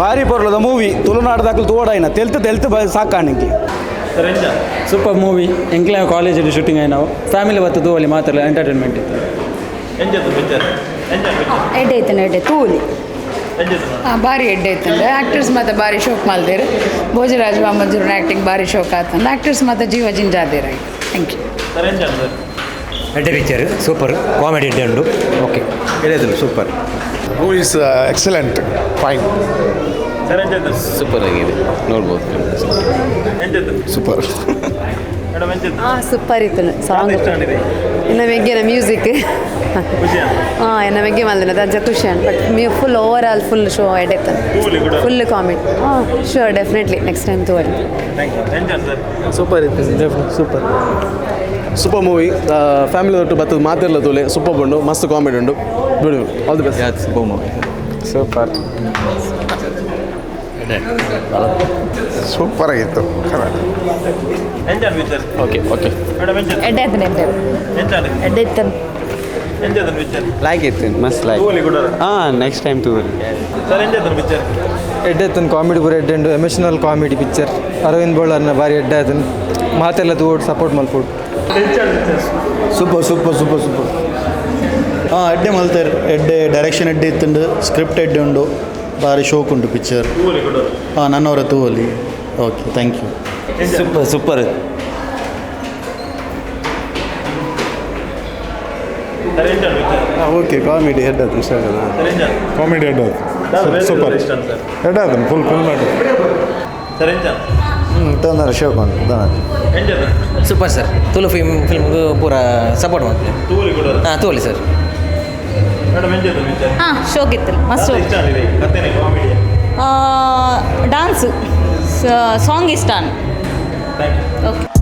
ಭಾರಿ ಪೊರ್ಲದ ಮೂವಿ. ತುಳುನಾಡದಾಕಲು ತೋಡಾಯಿನ ತೆಲ್ತು ತೆಲ್ತು ಸಾಕಾಣಿಕೆ. ಸರ್, ಎಂಚ? Super movie. ಎಂಕ್ಲೆ ಕಾಲೇಜಲ್ಲಿ ಶೂಟಿಂಗ್ ಆಯ್ತು. ನಾವು ಫ್ಯಾಮಿಲಿ ಬತ್ತು ತೂವಲಿ ಮಾತ್ರ, ಎಂಟರ್ಟೈನ್ಮೆಂಟ್ ಇತ್ತು. ಎಂಚ ಪಿಕ್ಚರ್? ಎಂಚ ಪಿಕ್ಚರ್? ಎಡ್ಡೆ ಐತನ, ಎಡ್ಡೆ, ತೂಲಿ. ಎಂಚ? ಭಾರಿ ಎಡ್ಡೆ ಐತಂದ್ರೆ. ಆ್ಯಕ್ಟರ್ಸ್ ಮತ್ತು ಭಾರಿ ಶೋಕ್ ಮಲ್ದೇರು. ಭೋಜರಾಜ್ ವಾಮಂಜೂರಿನ ಆ್ಯಕ್ಟಿಂಗ್ ಭಾರಿ ಶೋಕ್ ಆತಂದ್ರೆ. ಆ್ಯಕ್ಟರ್ಸ್ ಮತ್ತು ಜೀವ ಜಿಂಜಾದೇರ. Thank you. Sir, ಎಂಚ ಸರ್? ಎಡ್ಡೆ picture, super comedy ಎಡ್ಡೆ ಉಂಡು, okay. Super. Movie is excellent, fine. Sir, ಎಂಚ? ಸೂಪರ್ ಆಗಿದೆ, ನೋಡ್ಬೋದು. ಎಂಚ? ಸೂಪರ್. ಮೇಡಮ್, ಎಂಚ? ಹಾಂ, ಸೂಪರ್ ಇತ್ತು ಸಾಂಗ್. ಇಷ್ಟ ಆಗಿದೆ. ಎನ್ನ ಮೆಗ್ಗೆನ ಮ್ಯೂಸಿಕ್. ಖುಷಿ. ಹಾಂ, ಎನ್ನ ಮೆಗ್ಗೆ ಮಲ್ದಿನ ಅಂಚ ಖುಷಿ. But full overall full show ಎಡ್ಡೆ. ತೂವಲಿ ಕೂಡ. Full comedy. ಹಾಂ, sure, definitely next time ತೂವಲಿ. Thank you. ಎಂಚ ಸರ್? ಸೂಪರ್ ಇತ್ತು, super. Super movie. Family ಒಟ್ಟು ಬತ್ತದ ಮಾತೆಲ್ಲ ತೂಲೆ. ಸೂಪರ್ ಉಂಡು, ಮಸ್ತ್ ಕಾಮಿಡಿ ಉಂಡು. Beautiful, all the best. Super movie. Super. Super ಆಗಿತ್ತು. ಎಂಚ picture? Okay okay. Madam, ಎಂಚ? ಎಡ್ಡೆ ಆಯ್ತಾನೆ, ಎಡ್ಡೆ. ಎಂಚ? ಎಡ್ಡೆ ಇತ್ತು. ಎಂಚ ಪಿಕ್ಚರ್? ಲೈಕ್ ಇತ್ತು, ಮಸ್ತ್ ಲೈಕ್. ತೂವಲಿ ಕೂಡ. ಹಾಂ, ನೆಕ್ಸ್ಟ್ ಟೈಮ್ ತೂವಲಿ. ಸರ್, ಎಂಚ ಪಿಕ್ಚರ್? ಎಡ್ಡೆ ಇತ್ತು, ಕಾಮಿಡಿ ಪೂರ ಎಡ್ಡೆ ಉಂಡು. Emotional comedy picture. Arvind ಬೋಳರ್ನ ಭಾರಿ ಎಡ್ಡೆ ಆಯ್ತು. ಮಾತೆಲ್ಲ ತೂವೊಡು, ಸಪೋರ್ಟ್ ಮಲ್ಪೊಡು. ಎಂಚ picture? Super, super, super, super. ಹಾಂ, ಎಡ್ಡೆ ಮಲ್ತೇರ್. ಎಡ್ಡೆ ಡೈರೆಕ್ಷನ್ ಎಡ್ಡೆ ಇತ್ತುಂಡು, ಸ್ಕ್ರಿಪ್ಟ್ ಎಡ್ಡೆ ಉಂಡು, ಭಾರಿ ಶೋಕ್ ಉಂಟು ಪಿಕ್ಚರ್. ತೂವಲಿ ಕೂಡ. ಹಾಂ, ನನ್ನವರ ತೂವಲಿ. Okay, thank you. Super, super. Sir, ಎಂಚ picture? Okay, comedy head ಅದು ಇಷ್ಟ. ಸರ್, ಎಂಚ? Comedy head. ಸೂಪರ್. ಇಷ್ಟ ಸರ್. ಹೆಡ್ ಅದು full film. Sir, ಎಂಚ? ತೊಂದರೆ ಶೋಕ್ ಉಂಟು, ತೊಂದರೆ. ಎಂಚ? Super sir. Tulu film film ಪೂರ ಸಪೋರ್ಟ್ ಮಾಡ್ತೀವಿ. ತೂವಲಿ ಕೂಡ. ಹಾಂ, ತೂವಲಿ ಸರ್. ಮೇಡಮ್, ಎಂಚ ಪಿಕ್ಚರ್? ಹಾಂ, ಶೋಕ್ ಇತ್ತು, ಮಸ್ತ್. ಇಷ್ಟ ಆಗಿದೆ ಕತ್ತೆನೆ comedy? Dance, song ಇಷ್ಟ. Thank you. Okay.